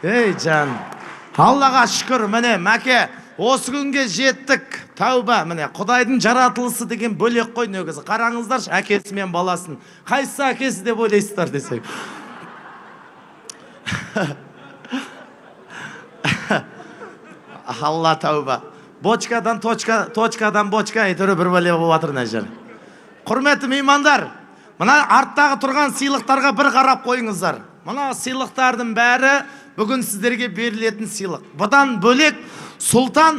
Ей, жан. Аллаға шүкір, міне, Мәке, осы күнге жеттік. Тәуба, міне, Құдайдың жаратылысы деген бөлек қой негізі. Қараңыздаршы, әкесі мен баласын. Қайсысы әкесі деп ойлайсыздар десек. Алла тәуба. Бочкадан точка, точкадан бочка, әйтеуір бір бәле болып жатыр мына жер. Құрметті меймандар, мына арттағы тұрған сыйлықтарға бір қарап қойыңыздар. Мына сыйлықтардың бәрі бүгін сіздерге берілетін сыйлық. Бұдан бөлек Сұлтан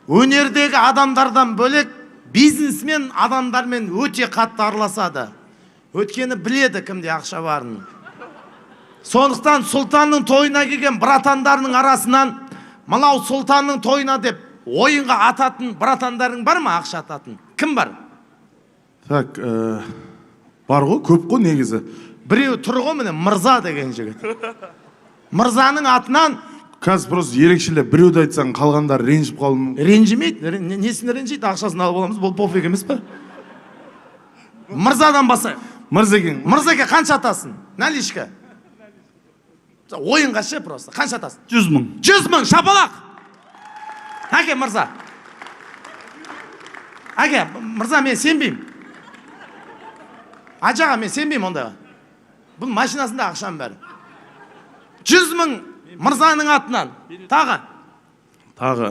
өнердегі адамдардан бөлек бизнесмен адамдармен өте қатты араласады. Өйткені біледі кімде ақша барын. Сондықтан Сұлтанның тойына келген братандарының арасынан мынау Сұлтанның тойына деп ойынға ататын братандарың бар ма, ақша ататын? Кім бар? Так, бар ғой, көп қой негізі. Біреу тұр ғой, міне, Мырза деген жігіт. Мырзаның атынан Қазір просто ерекшелеп біреуді айтсаң, қалғандары ренжіп қалуы мүмкін. Ренжімейді, несін ренжиді, ақшасын алып аламыз, бұл пофиг емес пе? Мырзадан басайық. Мырзекең. Мырзеке, қанша атасың? Наличка. Ойынға ше просто. Қанша атасың? 100 мың. 100 мың, шапалақ. Әке, мырза. Әке, мырза, мен сенбеймін. Ажаға, мен сенбеймін ондайға. Бұл машинасында ақшам бәрі. 100 мың мырзаның атынан. Тағы. Тағы,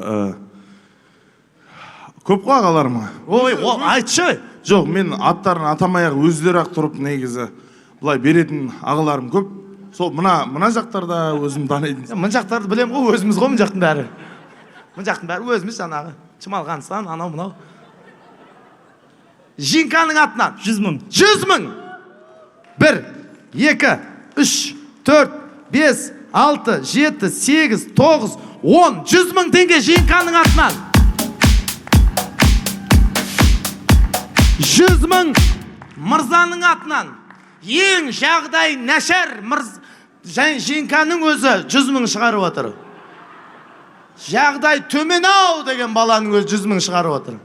көп қой ағаларым. Ой, о, айтшы. Жоқ, мен аттарын атамай ақ өздері ақ тұрып негізі былай беретін ағаларым көп. Сол мына жақтарда өзім танитын. Мына жақтарды білемін ғой, өзіміз ғой мына жақтың бәрі. Мына жақтың бәрі өзіміз жаңағы. Шымалғанстан, анау мынау. Жинканың атынан. 100 мың. 100 мың. 1, 2, 3, 4, 5, 6, 7, 8, 9, 10. 100 мың теңге Жинканың атынан. 100 мың мырзаның атынан. Ең жағдай нашар Жинканың өзі 100 мың шығарып отыр. Жағдай төмен ау деген баланың өзі 100 мың шығарып отыр.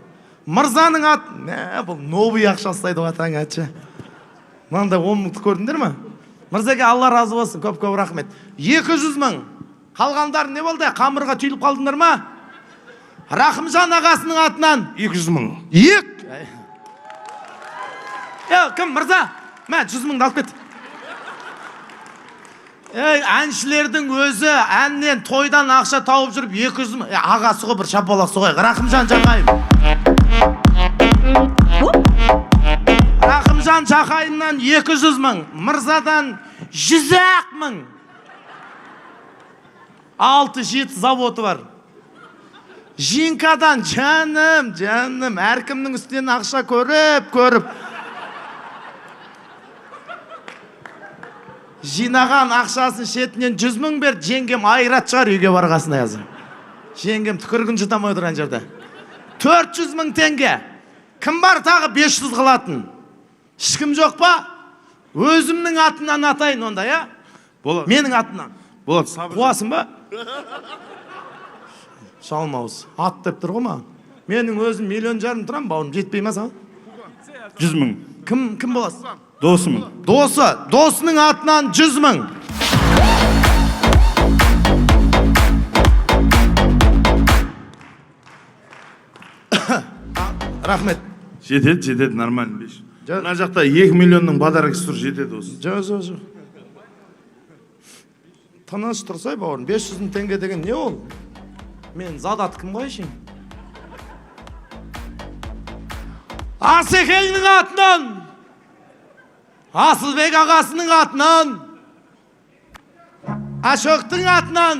Мырзаның ат, мә, бұл новый ақша ұстайды ғой атаң айтшы. Мынандай 10 мыңды көрдіңдер ме? Мырзаке, Алла разы болсын, көп-көп рахмет. 200 мың. Қалғандар не болды? Қамырға түйіліп қалдыңдар ма? Рахымжан ағасының атынан 200 мың. Екі. Е, кім, мырза? Мә, 100 мыңды алып кет. Ей, әншілердің өзі әннен, тойдан ақша тауып жүріп 200 мың. Е, ағасы ғой, бір шапалақ соғайық. Рахымжан Жақайым. Рахымжан Жақайымнан 200 мың, мырзадан 100 ақ мың. 6-7 заводы бар. Жинкадан, жаным, жаным, әркімнің үстінен ақша көріп, көріп. Жинаған ақшасын шетінен 100 мың берді, жеңгем айрат шығар үйге барғасына қазір. Жеңгем түкірігін жұта алмай отыр ана жерде. 400 мың теңге. Кім бар тағы 500 қылатын? Ешкім жоқ па? Өзімнің атымнан атайын онда, я? Болады. Менің атымнан. Болады, сабыр. Қуасың ба? Шалмауыз. Ат деп тұр ғой маған. Менің өзім миллион жарым тұрамын, бауырым, жетпей ма саған? 100 мың. Кім боласың? Досымын. Досы. Досының атынан 100 мың. Рахмет. Жетеді, жетеді, нормально. Беш. Жа- Мына жақта 2 миллионның подаркасы тұр, жетеді осы. Жоқ, жоқ, жоқ. Тыныш тұрсай, бауырым. 500 мың теңге деген не ол? Мен задат кім ғой әшейін? Асекеңнің атынан, Асылбек ағасының атынан, Ашоқтың атынан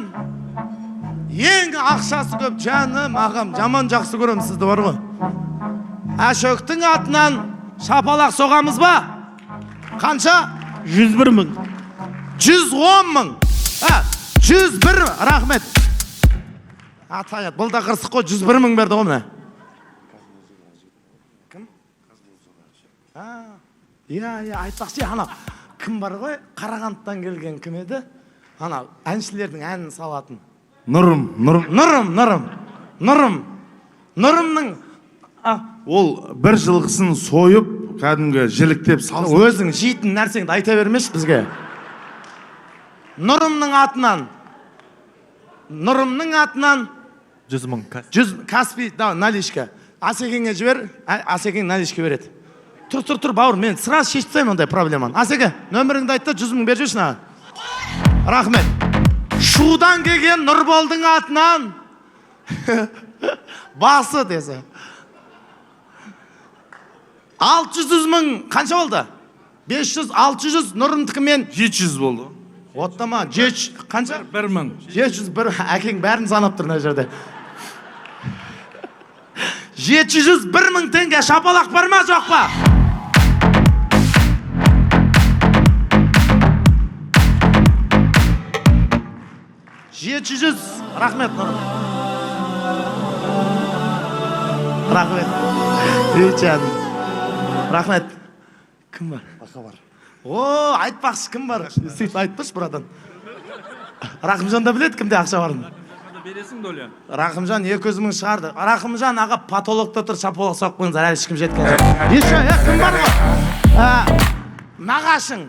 ең ақшасы көп жаным ағам, жаман жақсы көремін сізді бар ғой. Ашоқтың атынан шапалақ соғамыз ба? Қанша? 101 мың. 110 мың. Ha, 101, рахмет. Атаят, бұл да қырсық қой, 101 мың берді ғой міне. Кім? А, иә, иә, айтпақшы, ана кім бар ғой, Қарағандыдан келген кім еді? Ана әншілердің әнін салатын. Нұрым, Нұрым. Нұрым, Нұрым, Нұрым. Нұрымның, а, Ол бір жылқысын сойып, кәдімгі жіліктеп салсын. Өзің жейтін нәрсеңді айта бермеші бізге. Нұрымның атынан. Нұрымның атынан 100 мың. 100 Каспий, да, наличка. Асекеңе жібер, Асекең наличка береді. Тұр, тұр, тұр, бауыр, мен сразу шешіп тастаймын ондай проблеманы. Асеке, нөміріңді айт та 100 мың беріп жіберші маған. Рахмет. Шудан келген Нұрболдың атынан басы десе. 600 мың қанша болды? 500, 600 Нұрымдікімен 700 болды. Оттама, 700 қанша? 1 мың. 701, әкең бәрін санап тұр мына жерде. 701 мың теңге шапалақ бар ма, жоқ па? 700, рахмет Нұрым. Рахмет. Ей жаным. Рахмет. Кім бар? Бақа бар. О, айтпақшы кім бар? Сөйтіп айтпашы, братан. Рахымжан да біледі кімде ақша барын. Бересің доля. Рахымжан 200 мың шығарды. Рахымжан аға потолокта тұр, шапалақ соғып қойыңыздар, әлі ешкім жеткен жоқ. Еще, кім бар ғой? Нағашың,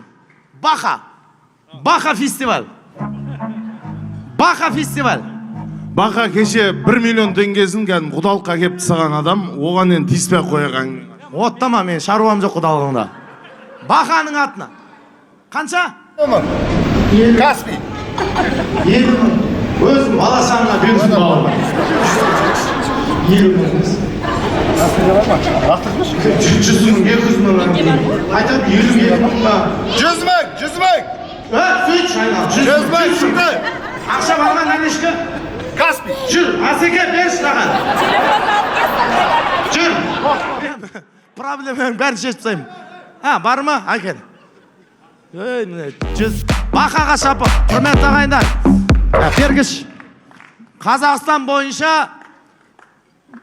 Баха. Баха фестиваль. Баха фестиваль. Баха кеше 1 миллион теңгесін кәдімгі құдалыққа әкеліп тастаған адам, оған енді тиіспей ақ қояйық әңгіме. Оттама, мен шаруам жоқ құдалығында. Баханың атына. Қанша? Каспий. 50 мың. Өзім бала шағаңа берсін бауырым. 50 мың емес. 100 мың, 200 мың. Айтады, 52 мың ба? 100 мың, 100 мың. Сөйтші айналып. 100 мың шықты. Ақша бар ма, наличка? Каспий. Жүр, Асеке, берші маған. Жүр. Проблеманың бәрін шешіп тастаймын. Бар ма? Әкел. Ей, міне, 100. Бақаға шапы. Құрметті ағайындар. Бергіш. Қазақстан бойынша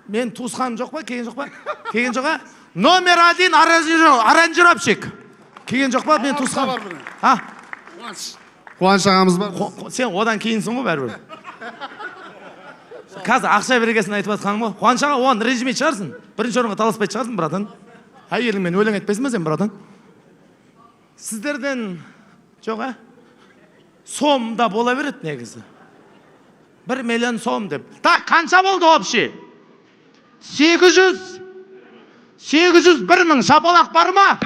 мен туысқаным жоқ па? Келген жоқ па? Келген жоқ, а? Номер 1 аранжировщик. Келген жоқ па? Мен туысқаным. А? Қуаныш ағамыз бар. Сен одан кейінсің ғой бәрібір. Қазір ақша бергесін айтып жатқаным ғой. Қуаныш аға, оған ренжімейтін шығарсың. Бірінші орынға таласпайтын шығарсың, братан. Әйеліңмен өлең айтпайсың ба сен, братан? Сіздерден жоқ, ә? Сом да бола береді негізі. 1 миллион сом деп. Так, қанша болды общий? 800. 801 мың. Шапалақ бар ма?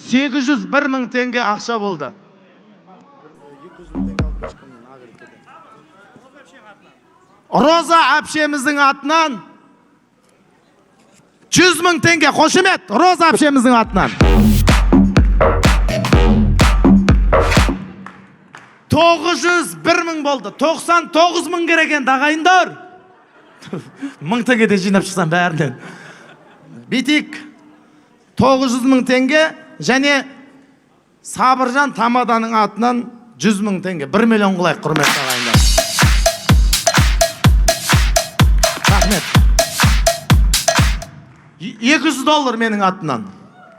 801 мың теңге ақша болды. Роза әпшеміздің атынан 100 мың теңге. Қошемет Роза әпшеміздің атынан. 901 мың болды. 99 мың керек енді, ағайындар. 1000 теңгеден жинап шықсам бәрінен. Бүйтейік. 900 мың теңге және Сабыржан Тамаданың атынан 100 мың теңге. 1 миллион қылайық, құрметті ағайындар. Рахмет. 200 доллар менің атымнан.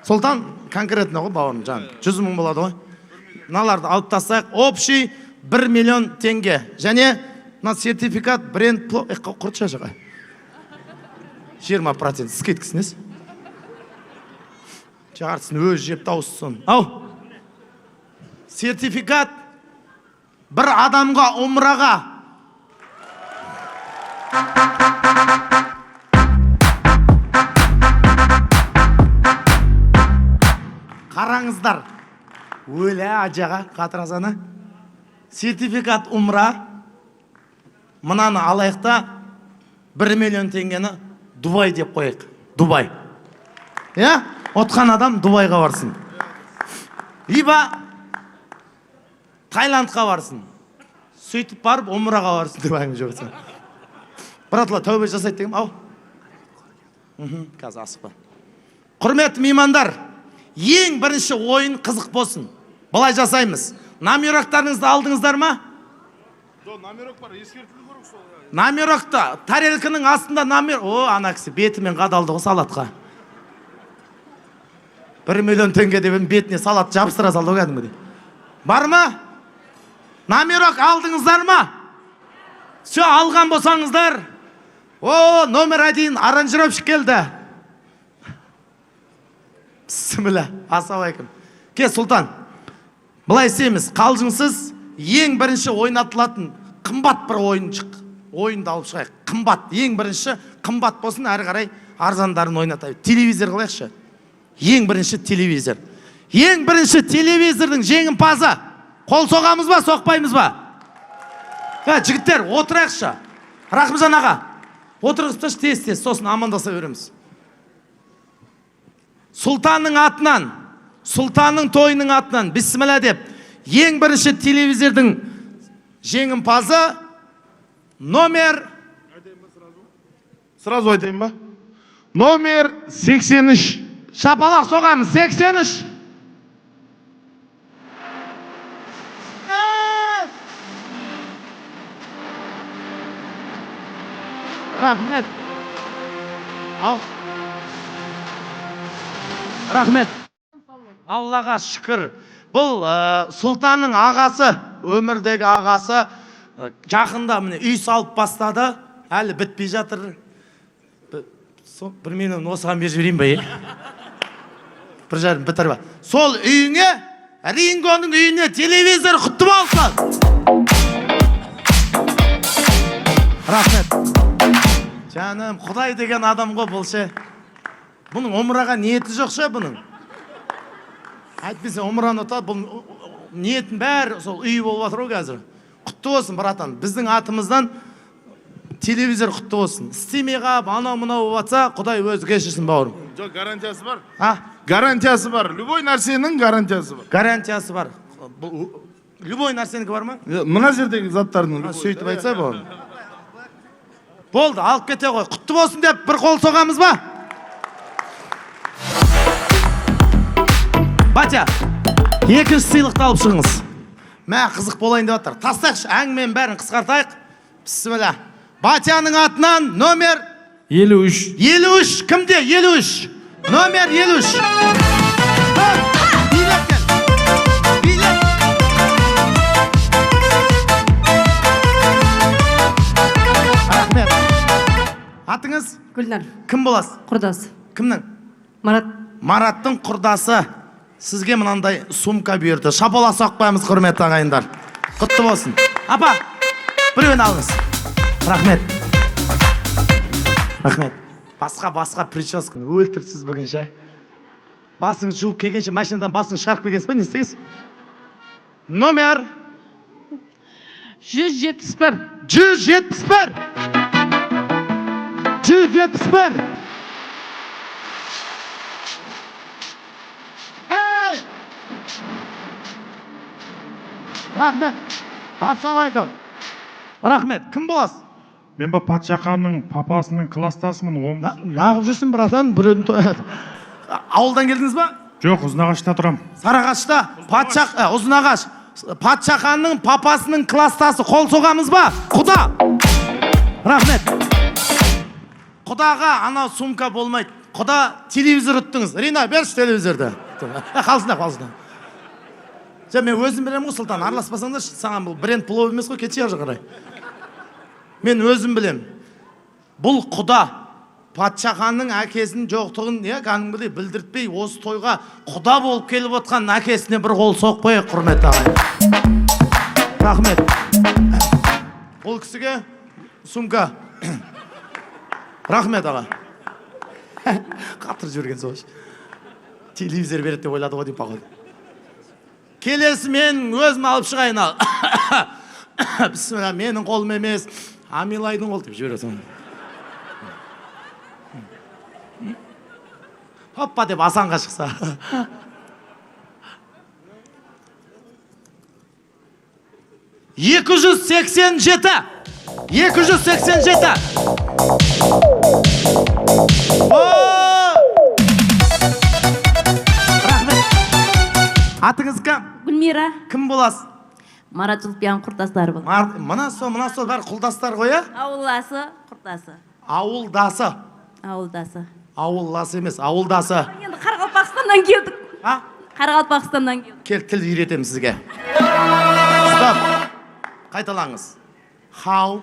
Сұлтан конкретно ғой, бауырым жан. 100 мың болады ғой. Мыналарды алып тастайық. Общий 1 миллион теңге. Және мына сертификат бренд құртша жаға. 20% скидкасы несі? Жартысын өзі жеп тауыссын. Ау. Сертификат бір адамға умраға. Қараңыздар. Өлә ажаға қатырасана. Сертификат умра. Мынаны алайық та 1 миллион теңгені Дубай деп қояйық. Дубай. Иә? Отқан адам Дубайға барсын. Либо Таиландқа барсын. Сөйтіп барып умраға барсын деп әңгіме жүрсін. Братла, тәубе жасайды деген. Ау. Қазір асықпа. Құрметті меймандар, ең бірінші ойын қызық болсын. Былай жасаймыз. Номероктарыңызды алдыңыздар ма? Жоқ, номерок бар, ескертілу керек сол. Номерокта, тарелканың астында номер. О, ана кісі бетімен қадалды ғой салатқа. 1 миллион теңге деп едім, бетіне салат жабыстыра салды ғой кәдімгідей. Бар ма? Номерок алдыңыздар ма? Все, алған болсаңыздар. О, номер 1 аранжировщик келді. Бісміллә. Ассалаумағалейкум. Ке, Сұлтан. Былай істейміз, қалжыңсыз ең бірінші ойнатылатын қымбат бір ойыншық. Ойынды алып шығайық. Қымбат, ең бірінші қымбат болсын, әрі қарай арзандарын ойнатайық. Телевизор қылайықшы. Ең бірінші телевизор. Ең бірінші телевизордың жеңімпазы. Қол соғамыз ба, соқпаймыз ба? Ә, жігіттер, отырайықшы. Рахымжан аға, отырғызып тасташы тез-тез, сосын амандаса береміз. Сұлтанның атынан, Сұлтанның тойының атынан, бісміллә деп, ең бірінші телевизордың жеңімпазы номер... Сразу айтайын ба? Номер 83. Шапалақ соғамыз, 83. Рахмет. Ал. Рахмет. Аллаға шүкір. Бұл Сұлтанның ағасы, өмірдегі ағасы, жақында міне үй салып бастады, әлі бітпей жатыр. Бір миллион осыған беріп жіберейін ба, е? 1,5 бітір ба? Сол үйіңе, Рингоның үйіне телевизор құтты болсын. Рахмет. Жаным, Құдай деген адам ғой бұл ше. Бұның омыраға ниеті жоқ ше бұның. Әйтпесе омыраны ұтады, бұл ниетін бәрі сол үй болып жатыр ғой қазір. Құтты болсын, братан. Біздің атымыздан телевизор құтты болсын. Істемей қалып, анау мынау болып жатса, Құдай өзі кешірсін, бауырым. Жоқ, гарантиясы бар. А? Гарантиясы бар. Любой нәрсенің гарантиясы бар. Гарантиясы бар. Бұл, любой нәрсенікі бар ма? Мына жердегі заттардың любой. Сөйтіп айтса, бауырым. Болды, алып кете ғой. Құтты болсын деп бір қол соғамыз ба? Батя, екінші сыйлықты алып шығыңыз. Мә, қызық болайын деп жатыр. Тастайықшы, әңгіменің бәрін қысқартайық. Бісміллә. Батяның атынан номер 53. 53. Кімде? 53. Номер 53. Билет кел. Билет. Рахмет. Атыңыз? Гүлнар. Кім боласыз? Құрдас. Кімнің? Марат. Мараттың құрдасы. Сізге мынандай сумка бұйырды. Шапалақ соқпаймыз, құрметті ағайындар. Құтты болсын. Апа, біреуін алыңыз. Рахмет. Рахмет. Басқа прическа. Өлтірсіз бүгін ше. Басыңыз жуып келгенше, машинадан басыңыз шығарып келгенсіз ба, не істейсіз? Номер 171. 171. 171. Ey! Рахмет. Ассалаумағалейкум. Рахмет. Кім боласыз? Мен ба Патшаханның папасының класстасымын. Нағып жүрсің, братан, біреудің ауылдан келдіңіз ба? Жоқ, Ұзынағашта тұрам. Сарыағашта, Патша, Ұзынағаш. Патшаханның папасының класстасы. Қол соғамыз ба? Құда. Рахмет. Құдаға анау сумка болмайды. Құда, телевизор ұттыңыз. Рина, берші телевизорды. Қалсын, қалсын. Жа, мен өзім білемін ғой, Сұлтан, араласпасаңдаршы, саған бұл бренд плов емес қой, кетші ары қарай. Мен өзім білем. Бұл құда Патшаханның әкесінің жоқтығын, иә, кәдімгідей білдіртпей, осы тойға құда болып келіп отқан әкесіне бір қол соқпайық, құрметті ағайын. Рахмет. Бұл кісіге сумка. Рахмет, аға. Қатырып жіберген сол. Телевизор береді деп ойлады ғой деймін, походу. Келесі мен өзім алып шығайын ал. Бісміллә, менің қолым емес, Амилайдың қолы деп жібересің. Хоппа деп асанға шықса. 287. 287. Рахмет. Атыңыз кім? Гүлмира. Кім боласыз? Марат Зүлпиян құрдастары бол. Мына сол, мына сол бәрі құлдастар ғой, ә? Ауылдасы, құрдасы. Ауылдасы. Ауылдасы. Ауылдасы емес, ауылдасы. Енді Қарақалпақстаннан келдік. А? Қарақалпақстаннан келдік. Кел, тіл үйретемін сізге. Стоп. Қайталаңыз. Хау.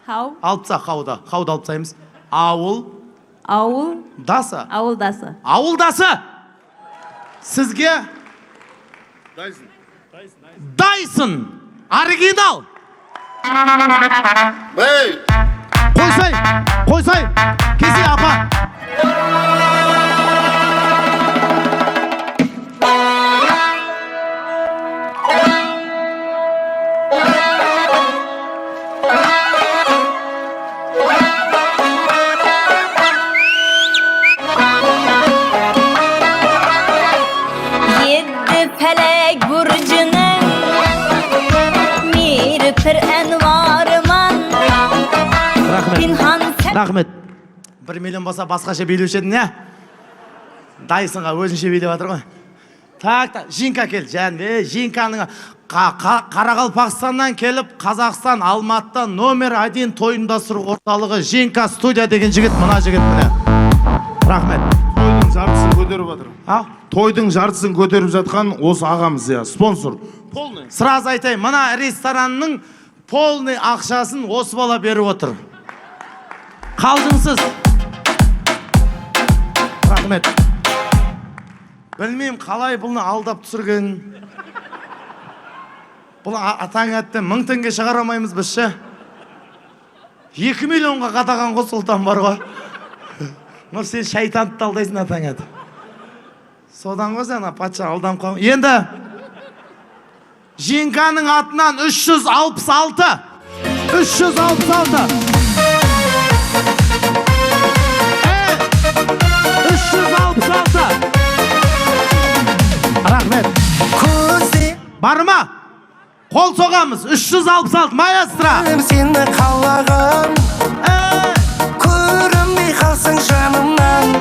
Хау. Алып таста хауды. Хауды алып тастаймыз. Ауыл. Ауыл. Дасы. Ауылдасы. Ауылдасы. Сізге Дайсон оригинал. Қойсай, қойсай, кесе апа. Yedi felek burcunun Mir pir envarman. Рахмет. Pinhan sen Рахмет. 1 миллион болса басқаша билеуші едің, не? Дайсонға өзінше билеп жатыр ғой. Так, так, Жинка кел, жан, Жинканың Қарақалпақстаннан келіп, Қазақстан, Алматыда номер 1 той ұйымдастыру орталығы Жинка студия деген жігіт, мына жігіт міне. Рахмет. Тойдың жартысын көтеріп жатыр. А? Тойдың жартысын көтеріп жатқан осы ағамыз, иә, спонсор. Полный. Сразу айтайын, мына ресторанның полный ақшасын осы бала беріп отыр. Қалжыңсыз. Рахмет. Білмеймін қалай бұны алдап түсірген. Бұл атаң әттен 1000 теңге шығара алмаймыз біз ше. 2 миллионға қадаған ғой Сұлтан бар ғой. Но сен шайтанды да алдайсың атаң әт. Содан ғой сен патша алданып қалған. Енді Жинканың атынан 366. 366. 366. Рахмет. Бар ма? Қол соғамыз. 366. Маэстро. Сені қалаған, көрінбей қалсаң жанымнан.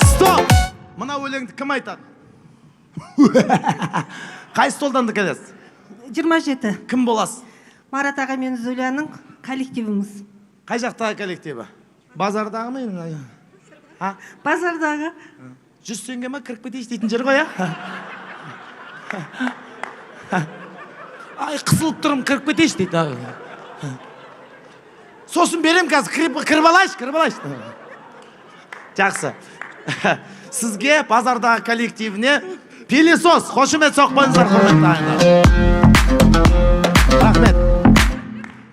Стоп! Мына өлеңді кім айтады? Қай столдан келесіз? 27. Кім боласыз? Марат аға мен Зуляның коллективіміз. Қай жақтағы коллективі? Базардағы ма? А? Базардағы. 100 теңге ма кіріп кетейінші дейтін жер ғой, а? Ай, қысылып тұрмын, кіріп кетейінші дейді. Сосын берем қазір, кіріп алайыншы, кіріп алайыншы. Жақсы. Сізге базардағы коллективіне пылесос, қошемет соқпаңыздар, құрметті ағайындар. Рахмет.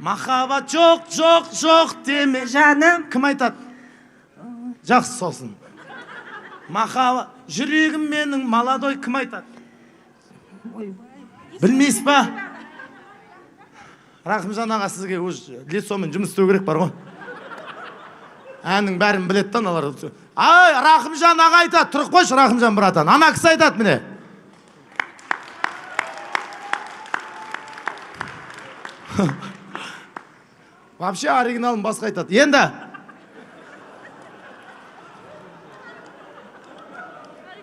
Махаббат жоқ, жоқ, жоқ деме. Жаным. Кім айтады? Жақсы, сосын. Махаббат, жүрегім менің молодой, кім айтады? Білмейсіз ба? Рахымжан аға, сізге өз лицомен жұмыс істеу керек бар ғой. Әннің бәрін біледі да аналар. Ай, Рахымжан аға айтады, тұрып қойшы Рахымжан братан. Ана кісі айтады міне. Вообще оригиналын басқа айтады. Енді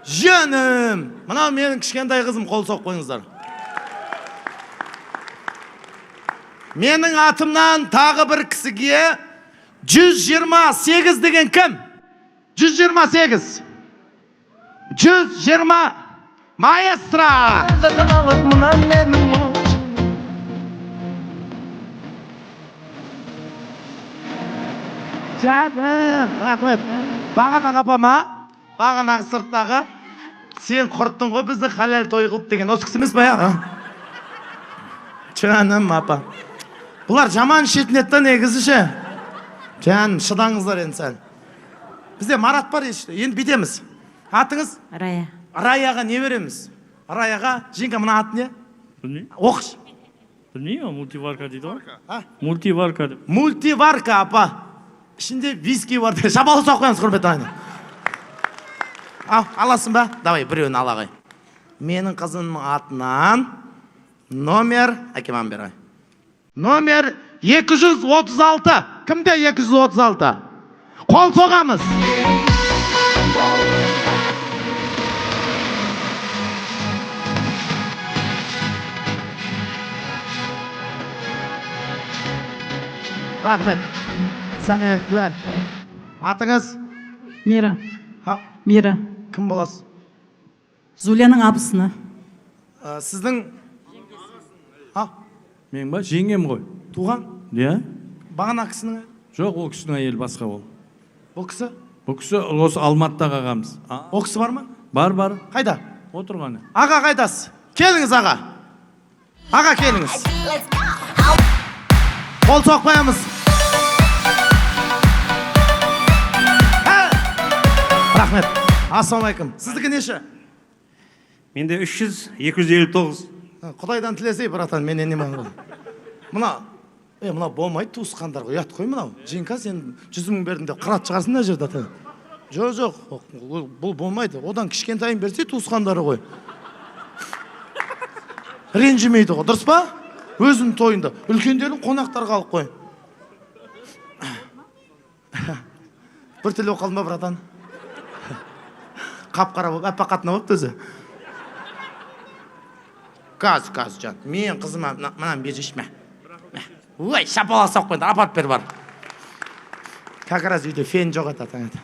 Жаным, мынау менің кішкентай қызым, қол соғып қойыңыздар. Менің атымнан тағы бір кісіге 128 деген кім? 128. 120 маэстро. Жаным, рахмет. Бағанағы апама, бағанағы сырттағы, сен құрттың ғой бізді халал той қылып деген осы кісі емес па? Жаным апа. Бұлар жаман ішетін еді да негізі ше. Жаным, шыдаңыздар енді сәл. Бізде Марат бар ешті. Енді бүйтеміз. Атыңыз? Рая. Раяға не береміз? Раяға, Жинка, мына аты не? Білмеймін. Оқыш. Білмеймін, мультиварка дейді ғой. А? Мультиварка деп. Мультиварка, апа. Ішінде виски бар деп. Шапалақ соғып қоямыз, құрметті ағайын. Ал, аласың ба? Давай, біреуін ала қой. Менің қызымның атынан номер, әкем алып бер ғой. Номер 236. Кімде 236? Қол соғамыз. Рахмет. Сәлеметсіздер. Атыңыз? Мира. Ха? Мира. Кім боласыз? Зуляның абысыны. Сіздің? А? Мен ба? Жеңгем ғой. Туған? Иә. Бағана кісінің? Жоқ, ол кісінің әйелі басқа ол. Бұл кісі? Бұл кісі осы Алматыдағы ағамыз. Ол кісі бар ма? Бар, бар. Қайда? Отырғаны. Аға, қайдасыз? Келіңіз, аға. Аға, келіңіз. Қол соқпаймыз. Ә! Рахмет. Ассалаумағалейкум. Сіздікі неше? Менде 300, 259. Құдайдан тілесей, братан, менен не маған. Мына, мына болмайды, туысқандарға ұят қой мынау. Жинка, сен 100 000 бердім деп қырат шығарсың мына жерде, ата. Жоқ, жоқ, бұл болмайды. Одан кішкентайын берсе, туысқандары ғой. Ренжімейді ғой, дұрыс па? Өзінің тойында. Үлкендерін қонақтарға алып қой. Бір тілі болып қалдың ба, братан? Қап-қара болып, аппақ қатына болыпты өзі. Газ, газ, жан. Мен қызыма мынаны берші, мә. Ой, шапалақ соқып қойды, апарып бер бар. Как раз үйде фен жоқ еді, атаң еді.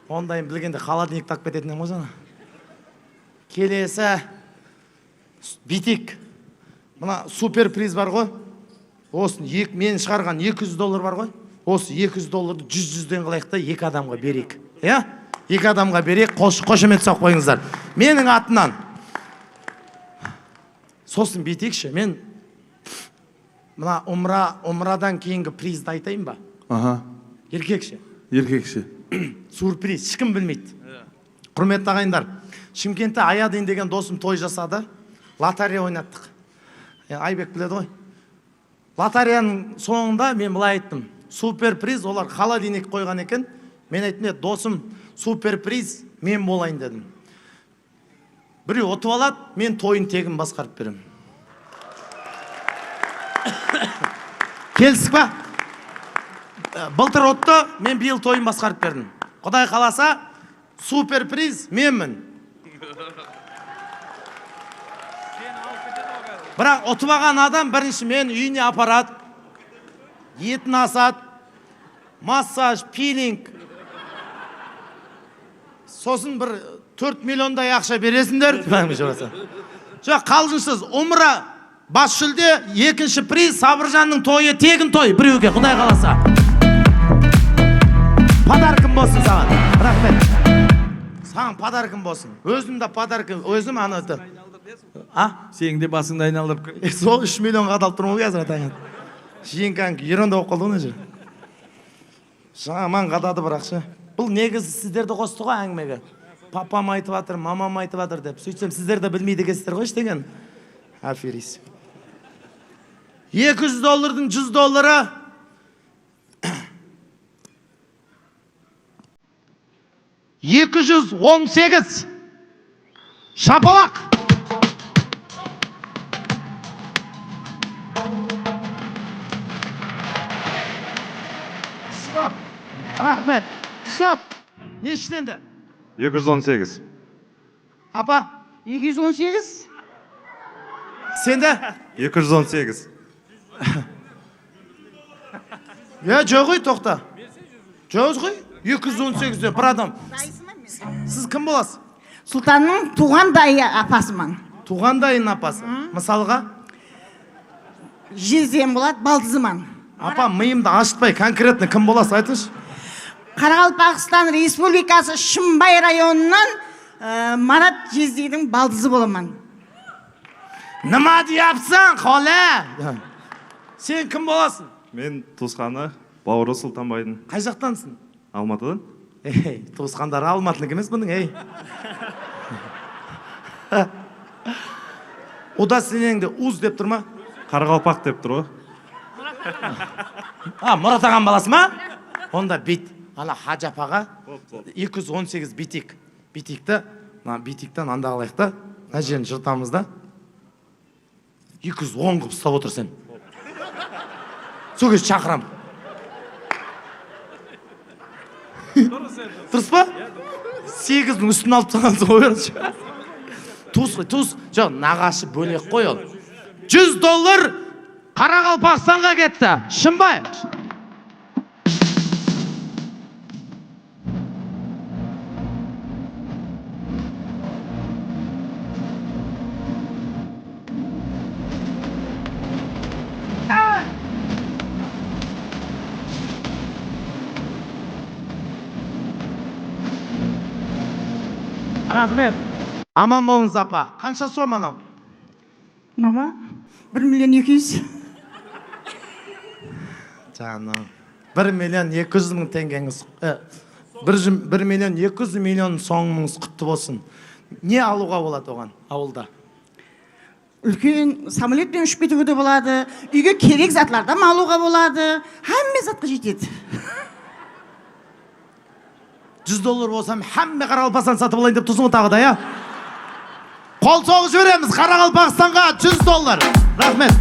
Ондайын білгенде холодильник тағып кететін едім ғой жаңа. Келесі бүйтейік. Мына супер приз бар ғой. Осын мен шығарған 200 доллар бар ғой. Осы 200 долларды жүз жүзден қылайық та екі адамға берейік. Иә? Екі адамға берейік, қошемет соғып қойыңыздар. Менің атымнан. Сосын бүйтейікші, мен мына умрадан кейінгі призді айтайын ба? Аха. Еркекше. Еркекше. Сюрприз, ешкім білмейді. Құрметті ағайындар, Шымкентте Аядин деген досым той жасады. Лотерея ойнаттық. Айбек біледі ғой. Лотереяның соңында мен былай айттым. Супер приз, олар холодильник қойған екен. Мен айттым, досым, супер приз мен болайын дедім. Біреу ұтып алады, мен тойын тегін басқарып беремін. Келістік па? Былтыр ұтты, мен биыл тойын басқарып бердім. Құдай қаласа, супер приз менмін. Бірақ ұтып алған адам бірінші мен үйіне апарады, етін асады, массаж, пилинг. Сосын бір 4 миллиондай ақша бересіңдер. Жоқ, қалжыңсыз, умра бас жүлде, екінші приз Сабыржанның тойы, тегін той біреуге, Құдай қаласа. Подаркым болсын саған. Рахмет. Саған подаркым болсын. Өзім де подаркым, өзім аны өті. А? Сенің де басыңды айналдырып. Сол 3 миллионға қадалып тұрмын ғой қазір, атаң. Жиенкаң ерунда болып қалды ғой мына жер. Жаман қадады бірақ ше. Бұл негізі сіздерді қосты ғой әңгімеге. Папам айтып жатыр, мамам айтып жатыр деп. Сөйтсем сіздер де білмейді екенсіздер ғой ештеңені. Аферист. 200 доллардың 100 доллары 218. Шапалақ. Стоп. Рахмет. Стоп. Не ішінен? 218. Апа. 218. Сенде? 218. Е, жоқ ой, тоқта. Жоқ ой, 218-де бір адам. Сіз кім боласыз? Сұлтанның туған дайы апасымын. Туған дайының апасы. Мысалға? Жездем болады, балдызыман. Апа, миымды ашытпай, конкретно кім боласыз айтыңызшы? Қарақалпақстан Республикасы Шымбай районынан Марат жездейдің балдызы боламын. Нima deyapsan, xola? Сен кім боласың? Мен туысқаны, бауыры Сұлтанбайдың. Қай жақтансың? Алматыдан. Ей, туысқандары Алматыныкі емес бұның, ей. Удостоверениеңде уз деп тұр ма? Қарақалпақ деп тұр ғой. А, Мұрат ағаның баласы ма? Онда бит. Ана Хажы апаға 218 битик. Битикті, мына битиктен анда қылайық та, мына жерін жыртамыз да. 210 қылып ұстап отыр сен. Сол кезде шақырам. Дұрыс па? 8-дің үстін алып тастағансың ғой, короче. Туыс қой, туыс. Жоқ, нағашы бөлек қой ол. 100 доллар Қарақалпақстанға кетті. Шымбай. Рахмет. Аман болыңыз, апа. Қанша сом анау? Мама, 1 200 000. Жаным, 1 200 000 теңгеңіз, 1 200 000 сомыңыз құтты болсын. Не алуға болады оған ауылда? Үлкен самолетпен ұшып кетуге де болады, үйге керек затлардан алуға болады, һәмме затқа жетеді. 100 доллар болсам, һәмме Қарақалпақстан сатып алайын деп тұрсың ғой тағы да, иә? Қол соғып жібереміз Қарақалпақстанға 100 доллар. Рахмет.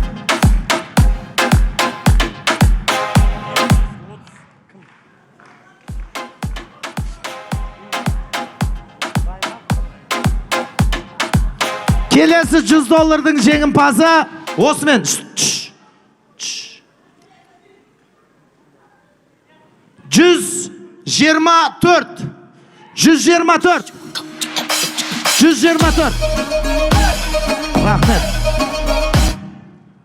Келесі 100 доллардың жеңімпазы осымен. Шш, шш. 124. 124. 124. Рахмет.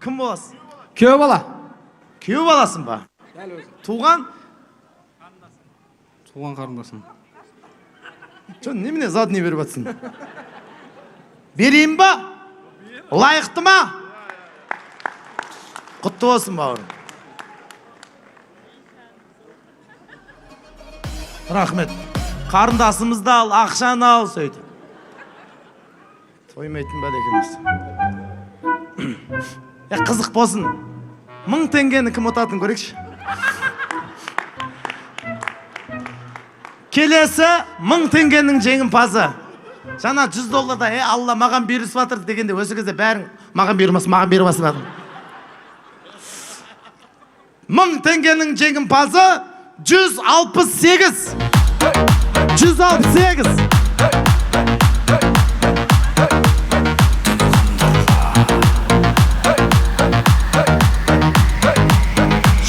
Кім боласың? Күйеу бала. Күйеу баласың ба? Туған? Туған қарындасым. Жо, немене задний беріп жатсың? Берейін ба? Лайықты ма? Құтты болсын, бауырым. Рахмет. Қарындасымызды ал, ақшаны ал, сөйтіп. Тоймайтын бәле екенбіз. Е, қызық болсын. 1000 теңгені кім ұтатынын көрейікші. Келесі 1000 теңгенің жеңімпазы. Жаңа 100 долларда, е, Алла маған бұйырысып жатыр дегенде, осы кезде бәрің маған бұйырмасын, маған бұйырмасын деп. 1000 теңгенің жеңімпазы 168. 168.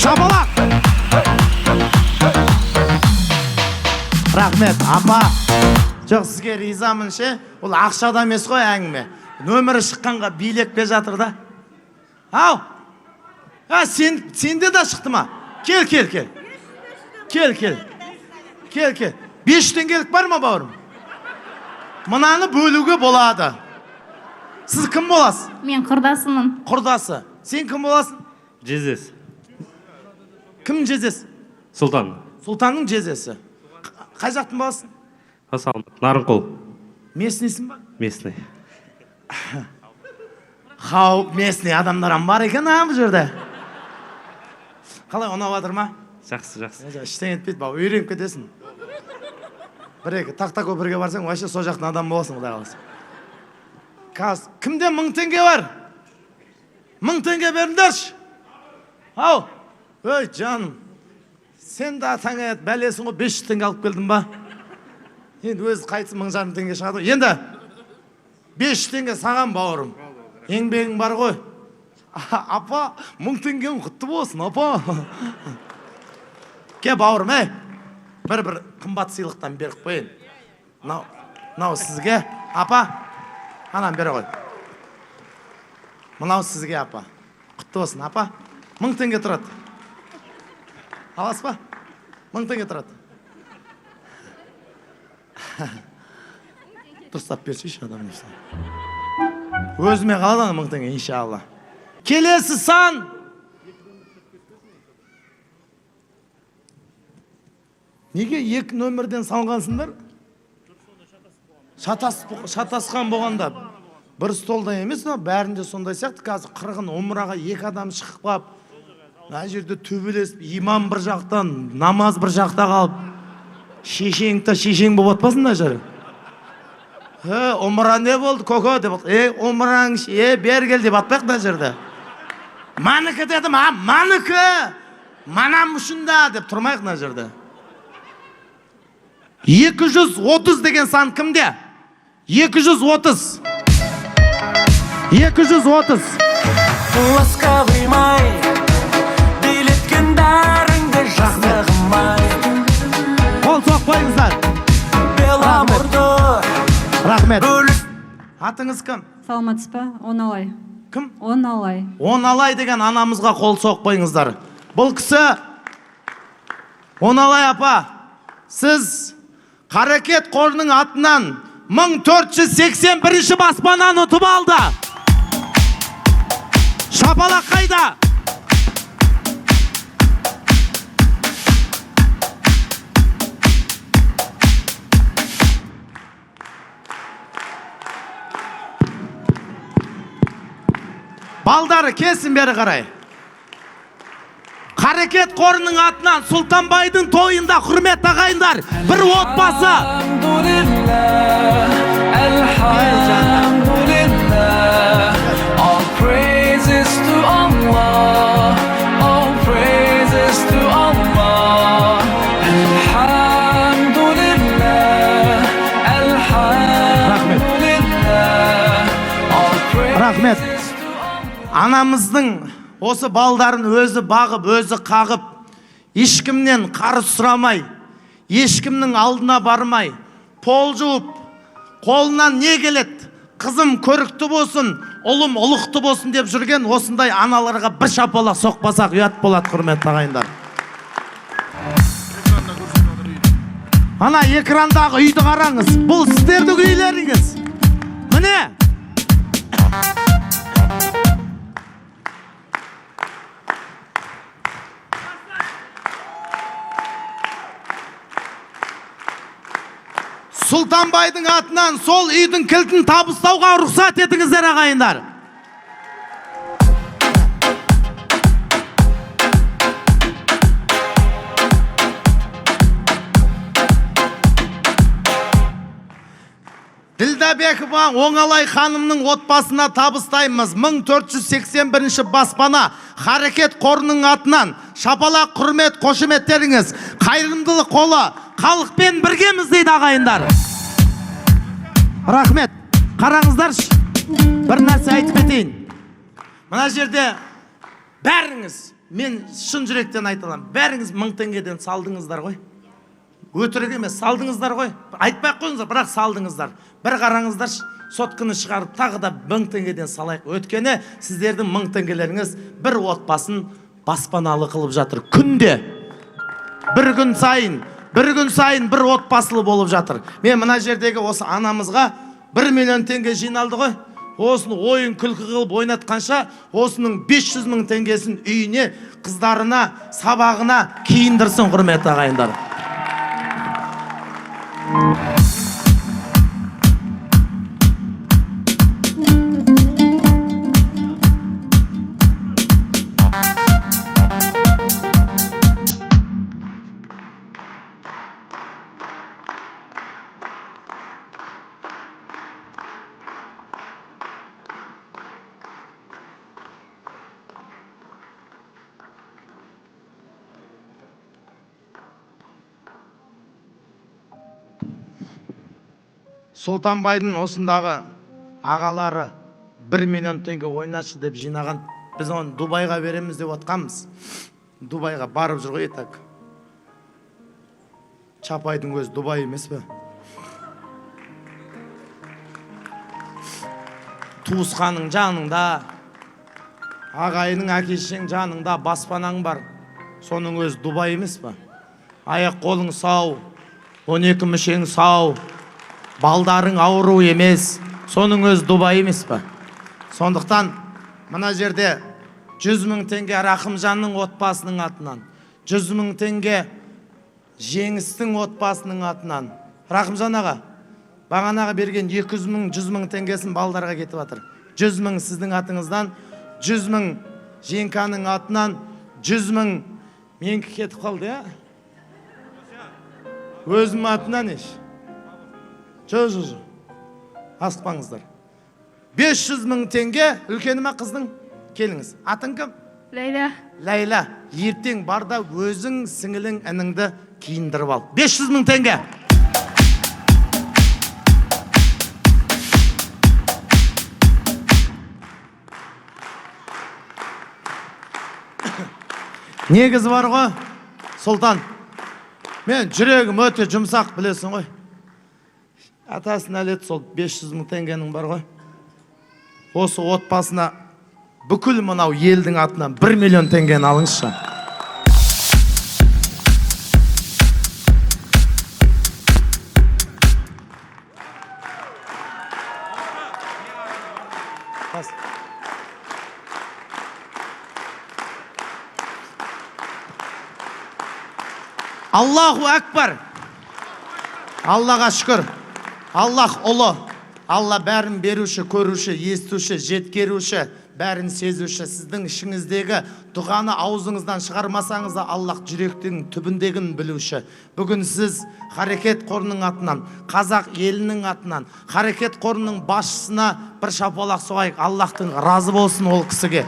Шапалақ. Рахмет, апа. Жоқ, сізге ризамын ше. Ол ақшада емес қой әңгіме. Нөмірі шыққанға билеп келе жатыр да. Ау. А, сен, сенде де шықты ма? Кел, кел, кел. Кел, кел. Кел, кел. 500 теңгелік бар ма, бауырым? Мынаны бөлуге болады. Сіз кім боласыз? Мен құрдасымын. Құрдасы. Сен кім боласың? Жездесі. Кім жездесі? Сұлтан. Сұлтанның жездесі. Қай жақтың баласың? Осы Нарынқол. Местныйсың ба? Местный. Хау, местный адамдар бар екен, а, бұл жерде. Қалай, ұнап жатыр ма? Жақсы, жақсы. Ештеңе етпейді, бауыр, үйреніп кетесің. Бір екі Тақтакөпірге барсаң, вообще сол жақтың адамы боласың, құдай қаласа. Қазір кімде 1000 теңге бар? 1000 теңге беріңдерші. Ау, ей, жаным, сен де атаңа бәлесің ғой, 500 теңге алып келдің ба? Енді өзі қайтсын, 1500 теңге шығады ғой. Енді 500 теңге саған, бауырым. Еңбегің бар ғой. Апа, 1000 теңгең құтты болсын, апа. Ке, бауырым, ей. Бір қымбат сыйлықтан беріп қояйын. Мынау сізге, апа. Ананы бере қой. Мынау сізге, апа. Құтты болсын, апа. 1000 теңге тұрады. Аласыз ба? 1000 теңге тұрады. Дұрыстап берсейші адам. Өзіме қалады ана 1000 теңге, иншалла. Келесі сан. Неге екі нөмірден салғансыңдар? Шатасқан болғанда бір столда емес, мына бәрінде сондай сияқты. Қазір қырғын умраға екі адам шығып қалып, мына жерде төбелесіп, имам бір жақтан, намаз бір жақта қалып, шешең та шешең болып атпасын мына жері. Е, умра не болды, көке деп, е, умраң, е, бері кел деп атпайық мына жерде. Манікі дедім, а, манікі, манам үшін да деп тұрмайық мына жерде. 230 деген сан кімде? 230. 230. Ласковый май, билеткен бәріңді жастығым ай. Қол соқпайыңыздар. Беломорды Рахмет. Атыңыз кім? Саламатсыз ба? Оналай. Кім? Оналай. Оналай деген анамызға қол соқпайыңыздар. Бұл кісі Оналай апа, сіз Қарекет қорының атынан 1481 баспананы ұтып алды. Шапалақ қайда? Балдары келсін бері қарай. Қарекет қорының атынан Сұлтанбайдың тойында, құрметті ағайындар, бір отбасы. All praises to Allah, all praises to Allah. Alhamdulillah, alhamdulillah. All praises. Рахмет. Анамыздың осы балдарын өзі бағып, өзі қағып, ешкімнен қарыз сұрамай, ешкімнің алдына бармай, пол жуып, қолынан не келеді, қызым көрікті болсын, ұлым ұлықты болсын деп жүрген осындай аналарға бір шапалақ соқпасақ ұят болады, құрметті ағайындар. Ана экрандағы үйді қараңыз, бұл сіздердің үйлеріңіз. Міне. Сұлтанбайдың атынан сол үйдің кілтін табыстауға рұқсат етіңіздер, ағайындар. Ділдәбекова Оңалай ханымның отбасына табыстаймыз. 1481 баспана Харекет қорының атынан шапалақ, құрмет, қошеметтеріңіз. Қайырымдылық қолы халықпен біргеміз дейді, ағайындар. Рахмет. Қараңыздаршы, бір нәрсе айтып кетейін. Мына жерде бәріңіз, мен шын жүректен айта аламын, бәріңіз 1000 теңгеден салдыңыздар ғой. Өтірік емес, салдыңыздар ғой. Айтпай ақ қойыңыздар, бірақ салдыңыздар. Бір қараңыздаршы, сотканы шығарып тағы да 1000 теңгеден салайық. Өйткені сіздердің 1000 теңгелеріңіз бір отбасын баспаналы қылып жатыр. Күнде, бір күн сайын, бір күн сайын бір отбасылы болып жатыр. Мен мына жердегі осы анамызға 1 миллион теңге жиналды ғой. Осыны ойын күлкі қылып ойнатқанша, осының 500 мың теңгесін үйіне, қыздарына, сабағына киіндірсін, құрметті ағайындар. Сұлтанбайдың осындағы ағалары 1 миллион теңге ойнашы деп жинаған. Біз оны Дубайға береміз деп отқанбыз. Дубайға барып жүр ғой так. Чапайдың өзі Дубай емес пе? Туысқаның жаныңда, ағайының, әке шешең жаныңда, баспанаң бар. Соның өзі Дубай емес пе? Аяқ қолың сау, 12 мүшең сау, балдарың ауру емес, соның өзі Дубай емес пе? Сондықтан мына жерде 100 мың теңге Рахымжанның отбасының атынан, 100 мың теңге Жеңістің отбасының атынан. Рахымжан аға, бағанағы берген 200 мың, 100 мың теңгесін балдарға кетіп жатыр. 100 мың сіздің атыңыздан, 100 мың Женканың атынан, 100 мың менікі кетіп қалды, иә? Өзім атынан еш. Жоқ, жоқ, жоқ. Асықпаңыздар. 500 мың теңге үлкені ме қыздың? Келіңіз. Атың кім? Ләйлә. Ләйлә, ертең бар да өзің, сіңілің, ініңді киіндіріп ал. 500 мың теңге. Негізі бар ғой, Сұлтан. Мен жүрегім өте жұмсақ, білесің ғой. Атасына әлет сол 500 мың теңгенің бар ғой. Осы отбасына бүкіл мынау елдің атынан 1 миллион теңгені алыңызшы. Бас. Аллаху акбар. Аллаға шүкір. Аллах ұлы. Алла бәрін беруші, көруші, естуші, жеткеруші, бәрін сезуші. Сіздің ішіңіздегі дұғаны аузыңыздан шығармасаңыз да Аллах жүректің түбіндегін білуші. Бүгін сіз Харекет қорының атынан, қазақ елінің атынан, Харекет қорының басшысына бір шапалақ соғайық. Аллахтың разы болсын ол кісіге.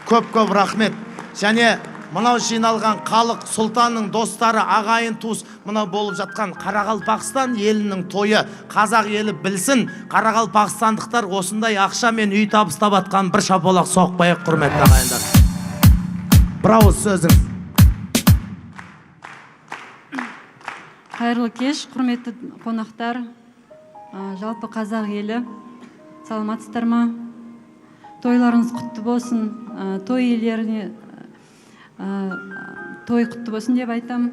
Көп-көп рахмет. Және мынау жиналған халық, сұлтанның достары, ағайын туыс, мынау болып жатқан Қарақалпақстан елінің тойы, қазақ елі білсін, қарақалпақстандықтар осындай ақшамен үй табыстап атқан, бір шапалақ соқпайық, құрметті ағайындар. Бір ауыз сөзің. Қайырлы кеш, құрметті қонақтар, жалпы қазақ елі, саламатсыздар ма? Тойларыңыз құтты болсын, той иелеріне той құтты болсын деп айтам.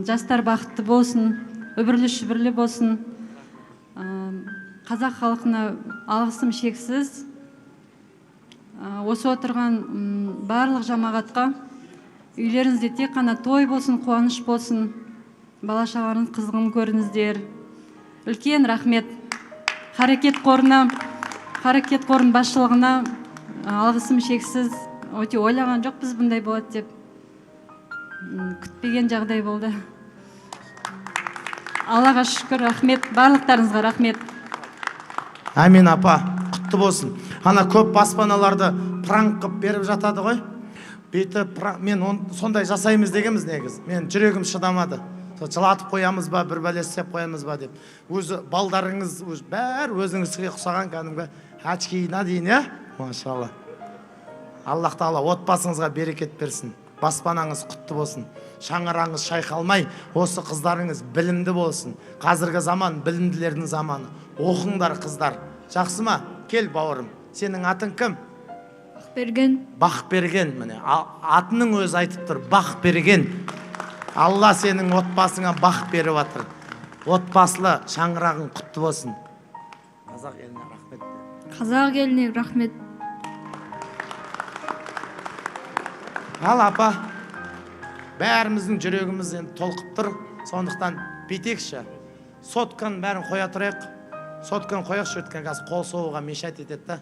Жастар бақытты болсын, үбірлі шүбірлі болсын. Қазақ халқына алғысым шексіз. Осы отырған барлық жамағатқа үйлеріңізде тек қана той болсын, қуаныш болсын, бала шағаларыңыз қызығын көріңіздер. Үлкен рахмет Харекет қорына, Харекет қорының басшылығына алғысым шексіз. Өте ойлаған жоқпыз бұндай болады деп. Күтпеген жағдай болды. Аллаға шүкір, рахмет, барлықтарыңызға рахмет. Әмин апа, құтты болсын. Ана көп баспаналарды пранк қып беріп жатады ғой. Бүйтіп мен сондай жасаймыз дегенбіз негізі. Мен жүрегім шыдамады. Сол жылатып қоямыз ба, бір бәле істеп қоямыз ба деп. Өзі балдарыңыз, өзі бәрі өзіңізге ұқсаған кәдімгі очкиына дейін, иә? Машалла. Аллах тағала отбасыңызға берекет берсін. Баспанаңыз құтты болсын. Шаңырағыңыз шайқалмай, осы қыздарыңыз білімді болсын. Қазіргі заман білімділердің заманы. Оқыңдар қыздар. Жақсы ма? Кел бауырым. Сенің атың кім? Бақберген. Бақберген, міне. Атының өзі айтып тұр. Бақберген. Алла сенің отбасыңа бақ беріп жатыр. Отбасылы шаңырағың құтты болсын. Қазақ еліне рахмет. Қазақ еліне рахмет. Ал апа, бәріміздің жүрегіміз енді толқып тұр, сондықтан бүйтейікші. Сотканың бәрін қоя тұрайық. Сотканы қояйықшы, өйткені қазір қол соғуға мешать етеді да.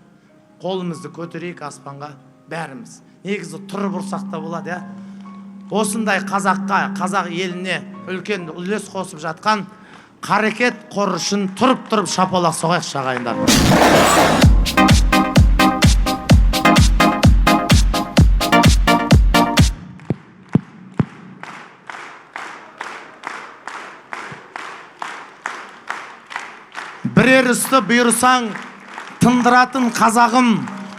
Қолымызды көтерейік аспанға бәріміз. Негізі тұрып ұрсақ та болады, иә? Осындай қазаққа, қазақ еліне үлкен үлес қосып жатқан Харекет қоры үшін тұрып-тұрып шапалақ соғайықшы, ағайындар. Бірер істі бұйырсаң, тындыратын қазағым,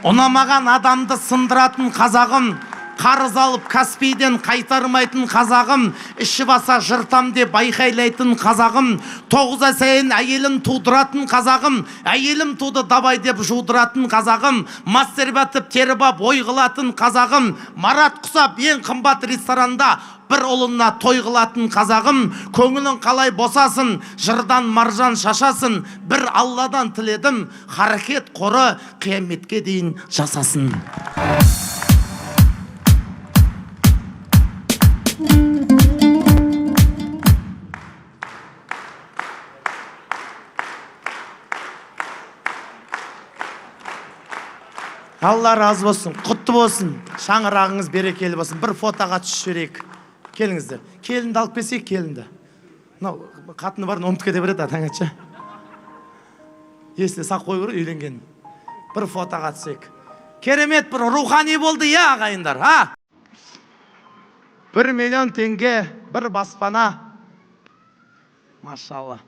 ұнамаған адамды сындыратын қазағым, қарыз алып Каспийден қайтармайтын қазағым, іші баса жыртам деп айқайлайтын қазағым, 9 ай сайын әйелін тудыратын қазағым, әйелім туды давай деп жудыратын қазағым, мастер батып теріп ап ой қылатын қазағым, Марат құсап ең қымбат ресторанда бір ұлына той қылатын қазағым, көңілің қалай босасын, жырдан маржан шашасын, бір Алладан тіледім, Харекет қоры қияметке дейін жасасын. Алла разы болсын, құтты болсын, шаңырағыңыз берекелі болсын. Бір фотоға түсіп жіберейік. Келіңіздер. Келінді алып келсек, келінді. Мынау қатыны барын ұмытып кете береді атаңатшы. Есіне сақ қою керек үйленген. Бір фотоға түсейік. Керемет бір рухани болды, иә, ағайындар, а? 1 миллион теңге, бір баспана. Машалла.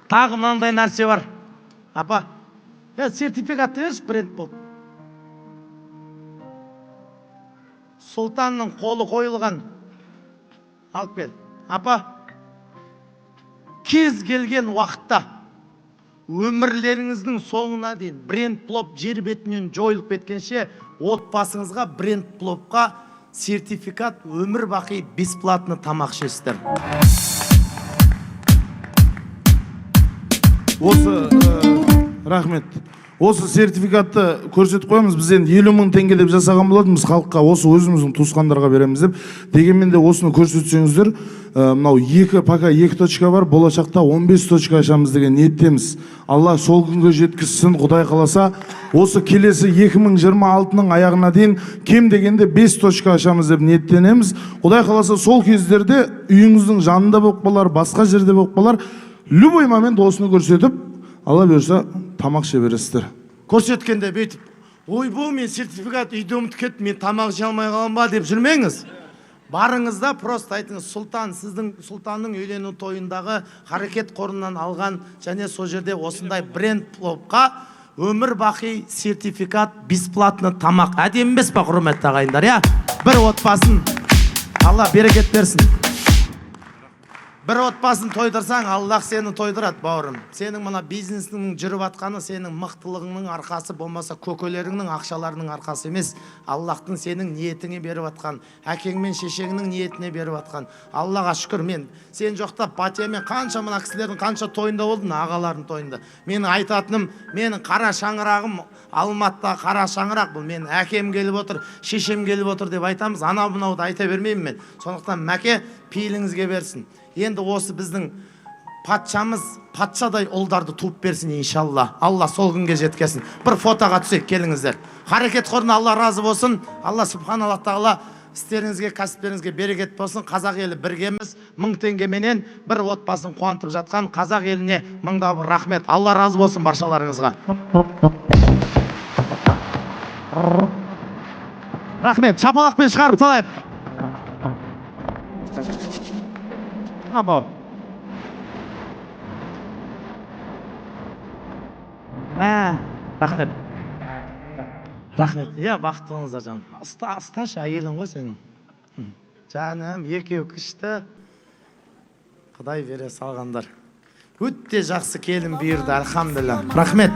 Тағы мынандай нәрсе бар. Апа, сертификат берші, бренд болып. Сұлтанның қолы қойылған. Алып кел. Апа, кез келген уақытта Өмірлеріңіздің соңына дейін бренд плоп жер бетінен жойылып кеткенше отбасыңызға бренд плопқа сертификат, өмір бақи бесплатно тамақ ішесіздер. Осы рахмет. Осы сертификатты көрсетіп қоямыз. Біз енді 50 мың теңге деп жасаған болатынбыз халыққа, осы өзіміздің туысқандарға береміз деп. Дегенмен де осыны көрсетсеңіздер, мынау пока 2 точка бар, болашақта 15 точка ашамыз деген ниеттеміз. Алла сол күнге жеткізсін, Құдай қаласа, осы келесі 2026-ның аяғына дейін кем дегенде 5 точка ашамыз деп ниеттенеміз. Құдай қаласа, сол кездерде үйіңіздің жанында болып қалар, басқа жерде болып қалар, любой момент осыны көрсетіп, Алла бұйырса, тамақ іше бересіздер. Көрсеткенде бүйтіп, ойбу, мен сертификат үйде ұмытып кеттім, мен тамақ іше алмай қалам ба деп жүрмеңіз. Барыңыз да просто айтыңыз, Сұлтан, сіздің Сұлтанның үйлену тойындағы Харекет қорынан алған және сол жерде осындай бренд плопқа өмір бақи сертификат, бесплатно тамақ. Әдемі емес па, құрметті ағайындар, иә? Бір отбасын Алла берекет берсін. Бір отбасын тойдырсаң, Аллах сені тойдырады, бауырым. Сенің мына бизнесіңнің жүріп атқаны сенің мықтылығыңның арқасы, болмаса көкелеріңнің ақшаларының арқасы емес. Аллахтың сенің ниетіңе беріп атқан, әкең мен шешеңнің ниетіне беріп атқан. Аллаға шүкір, мен сен жоқта патиямен қанша мына кісілердің қанша тойында болдым, ағалардың тойында. Менің айтатыным, менің қара шаңырағым Алматыда қара шаңырақ, бұл менің әкем келіп отыр, шешем келіп отыр деп айтамыз. Анау мынауды айта бермеймін мен. Сондықтан Мәке пейіліңізге берсін. Енді осы біздің патшамыз патшадай ұлдарды туып берсін иншалла. Алла сол күнге жеткесін. Бір фотоға түсейік, келіңіздер. Харекет қорына Алла разы болсын. Алла субханаллах тағала істеріңізге, кәсіптеріңізге берекет болсын. Қазақ елі біргеміз. 1000 теңгеменен бір отбасын қуантып жатқан қазақ еліне мыңда бір рахмет. Алла разы болсын баршаларыңызға. Рахмет. Шапалақпен шығарып салайық. Рахмет. Рахмет. Иә, бақытты болыңыздар жаным. Ұсташы, әйелің ғой сенің. Жаным, екеуі күшті. Құдай бере салғандар. Өте жақсы келін бұйырды, альхамдулилля. Рахмет.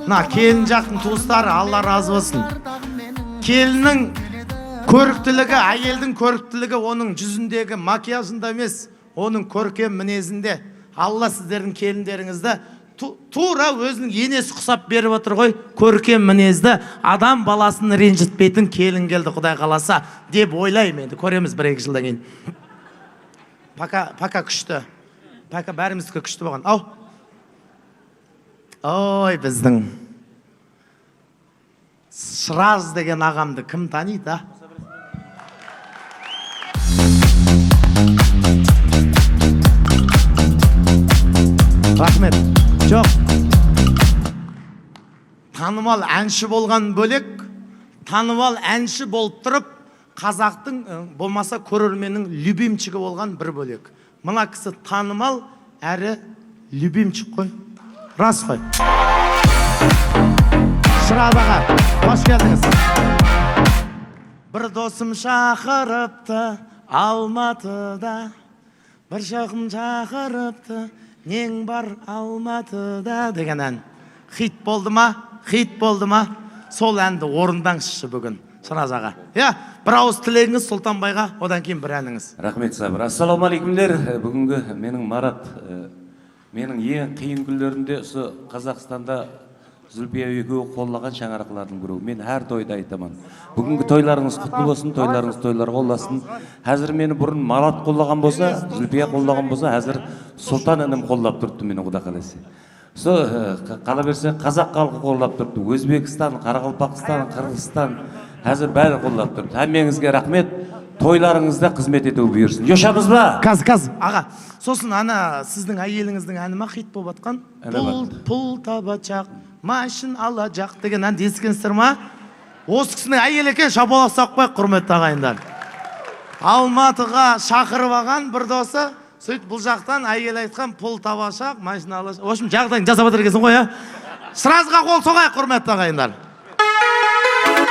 Мына келін жақтың туыстары, Алла разы болсын. Келіннің көріктілігі, әйелдің көріктілігі оның жүзіндегі макияжында емес, оның көркем мінезінде. Алла сіздердің келіндеріңізді тура өзінің енесі құсап беріп отыр ғой, көркем мінезді, адам баласын ренжітпейтін келін келді, Құдай қаласа деп ойлаймын енді. Көреміз 1-2 жылдан кейін. Пока күшті. Пока бәріміздікі күшті болған. Ау. Ой, біздің Шыраз деген ағамды кім таниды, а? Рахмет. Жоқ. Танымал әнші болған бөлек, танымал әнші болып тұрып, қазақтың болмаса көрерменнің любимчигі болған бір бөлек. Мына кісі танымал әрі любимчик қой. Рас қой. Шыраз аға, қош келдіңіз. Бір досым шақырыпты Алматыда, бір жақын шақырыпты, нең бар Алматыда деген ән. Хит болды ма? Хит болды ма? Сол әнді орындаңызшы бүгін, Шыраз аға. Иә, бір ауыз тілегіңіз Сұлтанбайға, одан кейін бір әніңіз. Рахмет, Сабыр. Ассалаумағалейкумдер. Бүгінгі менің Марат, менің ең қиын күндерімде осы Қазақстанда Зүлпия екеуі қолдаған шаңырақлардың біреуі. Мен әр тойда айтамын. Бүгінгі тойларыңыз құтты болсын, тойларыңыз тойларға ұласын. Қазір мені бұрын Марат қолдаған болса, Зүлпия қолдаған болса, қазір Сұлтан інім қолдап тұрыпты мені, Құда қаласа. Со қала берсе қазақ халқы қолдап тұрыпты, Өзбекстан, Қарақалпақстан, Қырғызстан, қазір бәрі қолдап тұрыпты. Әммеңізге рахмет. Тойларыңызда қызмет ету бұйырсын. Жошамыз ба? Каз, аға. Сосын ана сіздің әйеліңіздің әні ма хит болып атқан? Пул табачақ, машин алачақ деген әнді естігенсіздер ма? Осы кісінің әйелі екен, шапалақ соқпай қояйық, құрметті ағайындар. Алматыға шақырып алған бір досы, сөйтіп бұл жақтан әйел айтқан пул табашақ, машин алашақ. В общем, жағдайын жасап отыр екенсің ғой, ә? Шыразға қол соғайық, құрметті ағайындар.